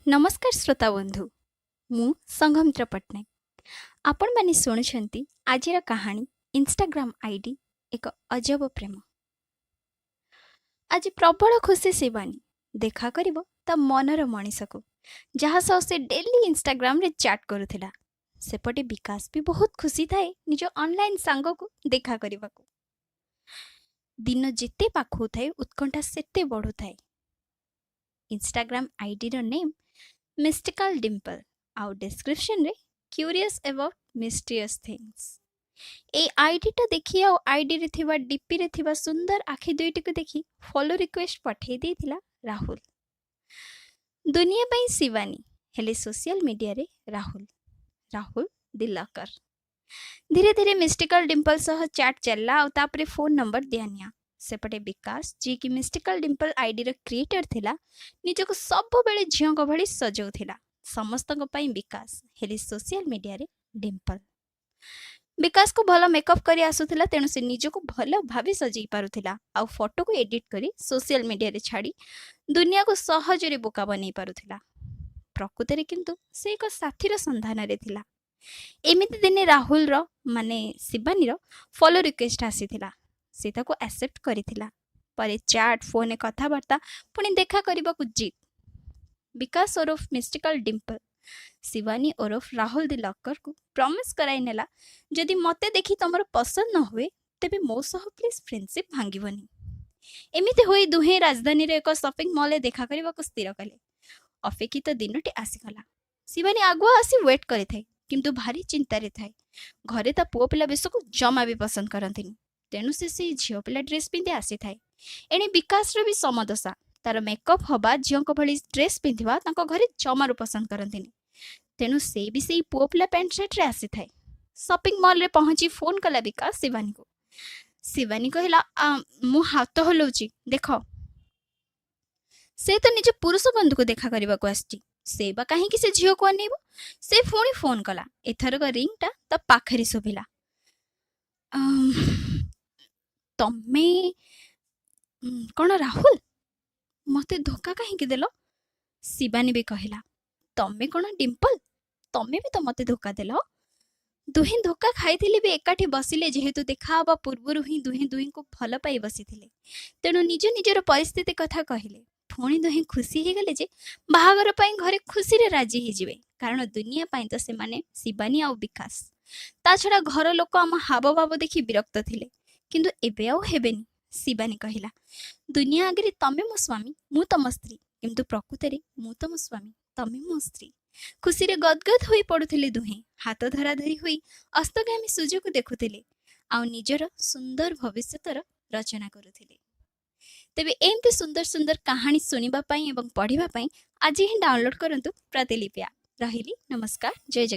ନମସ୍କାର ଶ୍ରୋତା ବନ୍ଧୁ, ମୁଁ ସଂଘମିତ୍ରା ପଟ୍ଟନାୟକ। ଆପଣମାନେ ଶୁଣୁଛନ୍ତି ଆଜିର କାହାଣୀ ଇନଷ୍ଟାଗ୍ରାମ ଆଇଡି ଏକ ଅଜବ ପ୍ରେମ। ଆଜି ପ୍ରବଳ ଖୁସି ଶିବାନୀ, ଦେଖା କରିବ ତା ମନର ମଣିଷକୁ, ଯାହା ସହ ସେ ଡେଲି ଇନଷ୍ଟାଗ୍ରାମରେ ଚାଟ୍ କରୁଥିଲା। ସେପଟେ ବିକାଶ ବି ବହୁତ ଖୁସି ଥାଏ ନିଜ ଅନଲାଇନ୍ ସାଙ୍ଗକୁ ଦେଖା କରିବାକୁ। ଦିନ ଯେତେ ପାଖଉଥାଏ, ଉତ୍କଣ୍ଠା ସେତେ ବଢ଼ୁଥାଏ। ଇନଷ୍ଟାଗ୍ରାମ ଆଇଡିର ନେମ୍ ମିଷ୍ଟିକାଲ ଡିମ୍ପଲ ଆଉ ଡେସ୍କ୍ରିପସନରେ କ୍ୟୁରିୟସ୍ ଏବାଉଟ୍ ମିଷ୍ଟ୍ରିୟସ୍ ଥିଙ୍ଗସ୍। ଏଇ ଆଇଡିଟା ଦେଖି ଆଉ ଆଇଡିରେ ଥିବା ଡିପିରେ ଥିବା ସୁନ୍ଦର ଆଖି ଦୁଇଟିକୁ ଦେଖି ଫଲୋ ରିକ୍ୱେଷ୍ଟ ପଠେଇ ଦେଇଥିଲା ରାହୁଲ। ଦୁନିଆ ପାଇଁ ଶିବାନୀ, ହେଲେ ସୋସିଆଲ ମିଡିଆରେ ରାହୁଲ, ରାହୁଲ ଦି ଲକର। ଧୀରେ ଧୀରେ ମିଷ୍ଟିକାଲ ଡିମ୍ପଲ ସହ ଚାଟ୍ ଚାଲିଲା ଆଉ ତାପରେ ଫୋନ୍ ନମ୍ବର ଦିଆନିଆ। ସେପଟେ ବିକାଶ, ଯିଏକି ମିଷ୍ଟିକାଲ ଡିମ୍ପଲ ଆଇଡିର କ୍ରିଏଟର ଥିଲା, ନିଜକୁ ସବୁବେଳେ ଝିଅଙ୍କ ଭଳି ସଜଉଥିଲା। ସମସ୍ତଙ୍କ ପାଇଁ ବିକାଶ, ହେଲେ ସୋସିଆଲ ମିଡିଆରେ ଡିମ୍ପଲ। ବିକାଶକୁ ଭଲ ମେକଅପ୍ କରି ଆସୁଥିଲା, ତେଣୁ ସେ ନିଜକୁ ଭଲ ଭାବେ ସଜେଇ ପାରୁଥିଲା ଆଉ ଫଟୋକୁ ଏଡିଟ୍ କରି ସୋସିଆଲ ମିଡିଆରେ ଛାଡ଼ି ଦୁନିଆକୁ ସହଜରେ ବୋକା ବନେଇ ପାରୁଥିଲା। ପ୍ରକୃତରେ କିନ୍ତୁ ସେ ଏକ ସାଥୀର ସନ୍ଧାନରେ ଥିଲା। ଏମିତି ଦିନେ ରାହୁଲର, ମାନେ ଶିବାନୀର ଫଲୋ ରିକ୍ୱେଷ୍ଟ ଆସିଥିଲା। ସେ ତାକୁ ଆକ୍ସେପ୍ଟ କରିଥିଲା। ପରେ ଚାଟ୍, ଫୋନରେ କଥାବାର୍ତ୍ତା, ପୁଣି ଦେଖା କରିବାକୁ ଜିଦ୍। ବିକାଶ ଓରଫ ମିଷ୍ଟିକାଲ ଡିମ୍ପଲ ଶିବାନୀ ଓରଫ ରାହୁଲ ଦି ଲକରକୁ ପ୍ରମିସ୍ କରାଇ ନେଲା, ଯଦି ମୋତେ ଦେଖି ତମର ପସନ୍ଦ ନ ହୁଏ, ତେବେ ମୋ ସହ ପ୍ଲିଜ୍ ଫ୍ରେଣ୍ଡସିପ୍ ଭାଙ୍ଗିବନି। ଏମିତି ହୋଇ ଦୁହେଁ ରାଜଧାନୀର ଏକ ସପିଂ ମଲରେ ଦେଖା କରିବାକୁ ସ୍ଥିର କଲେ। ଅପେକ୍ଷିତ ଦିନଟି ଆସିଗଲା। ଶିବାନୀ ଆଗୁଆ ଆସି ୱେଟ୍ କରିଥାଏ, କିନ୍ତୁ ଭାରି ଚିନ୍ତାରେ ଥାଏ। ଘରେ ତା ପୁଅ ପିଲା ବେଶକୁ ଜମା ବି ପସନ୍ଦ କରନ୍ତିନି, ତେଣୁ ସେ ସେଇ ଝିଅ ପିଲା ଡ୍ରେସ୍ ପିନ୍ଧି ଆସିଥାଏ। ଏଣେ ବିକାଶର ବି ସମଦଶା। ତାର ମେକଅପ୍ ହବା, ଝିଅଙ୍କ ଭଳି ଡ୍ରେସ୍ ପିନ୍ଧିବା ତାଙ୍କ ଘରେ ଜମାରୁ ପସନ୍ଦ କରନ୍ତିନି, ତେଣୁ ସେ ବି ସେଇ ପୁଅ ପିଲା ପ୍ୟାଣ୍ଟ ସାର୍ଟରେ ଆସିଥାଏ। ସପିଂ ମଲରେ ପହଞ୍ଚି ଫୋନ୍ କଲା ବିକାଶ ଶିବାନୀକୁ। ଶିବାନୀ କହିଲା, ମୁଁ ହାତ ହଲଉଛି ଦେଖ। ସେ ତ ନିଜ ପୁରୁଷ ବନ୍ଧୁକୁ ଦେଖା କରିବାକୁ ଆସିଛି, ସେ ବା କାହିଁକି ସେ ଝିଅକୁ ଅନେଇବ? ସେ ପୁଣି ଫୋନ୍ କଲା। ଏଥରକ ରିଙ୍ଗଟା ତା ପାଖରେ ଶୁଭିଲା। ତମେ କ'ଣ ରାହୁଲ? ମତେ ଧୋକା କାହିଁକି ଦେଲ? ଶିବାନୀ ବି କହିଲା, ତମେ କ'ଣ ଡିମ୍ପଲ? ତମେ ବି ତ ମତେ ଧୋକା ଦେଲ। ଦୁହେଁ ଧୋକା ଖାଇଥିଲେ ବି ଏକାଠି ବସିଲେ। ଯେହେତୁ ଦେଖା ହେବା ପୂର୍ବରୁ ହିଁ ଦୁହେଁ ଦୁହିଁଙ୍କୁ ଭଲ ପାଇ ବସିଥିଲେ, ତେଣୁ ନିଜ ନିଜର ପରିସ୍ଥିତି କଥା କହିଲେ। ପୁଣି ଦୁହେଁ ଖୁସି ହେଇଗଲେ ଯେ ବାହାଘର ପାଇଁ ଘରେ ଖୁସିରେ ରାଜି ହେଇଯିବେ, କାରଣ ଦୁନିଆ ପାଇଁ ତ ସେମାନେ ଶିବାନୀ ଆଉ ବିକାଶ। ତା ଛଡ଼ା ଘର ଲୋକ ଆମ ହାବଭାବ ଦେଖି ବିରକ୍ତ ଥିଲେ, କିନ୍ତୁ ଏବେ ଆଉ ହେବେନି। ଶିବାନୀ କହିଲା, ଦୁନିଆ ଆଗରେ ତମେ ମୋ ସ୍ୱାମୀ, ମୁଁ ତମ ସ୍ତ୍ରୀ, କିନ୍ତୁ ପ୍ରକୃତରେ ମୁଁ ତମ ସ୍ୱାମୀ, ତମେ ମୋ ସ୍ତ୍ରୀ। ଖୁସିରେ ଗଦଗଦ ହୋଇ ପଡୁଥିଲେ ଦୁହେଁ। ହାତ ଧରାଧରି ହୋଇ ଅସ୍ତଗାମୀ ସୂର୍ଯ୍ୟକୁ ଦେଖୁଥିଲେ ଆଉ ନିଜର ସୁନ୍ଦର ଭବିଷ୍ୟତର ରଚନା କରୁଥିଲେ। ତେବେ ଏମିତି ସୁନ୍ଦର ସୁନ୍ଦର କାହାଣୀ ଶୁଣିବା ପାଇଁ ଏବଂ ପଢ଼ିବା ପାଇଁ ଆଜି ହିଁ ଡାଉନଲୋଡ୍ କରନ୍ତୁ ପ୍ରତିଲିପି ଆପ୍। ରହିଲି, ନମସ୍କାର, ଜୟ ଜଗନ୍ନାଥ।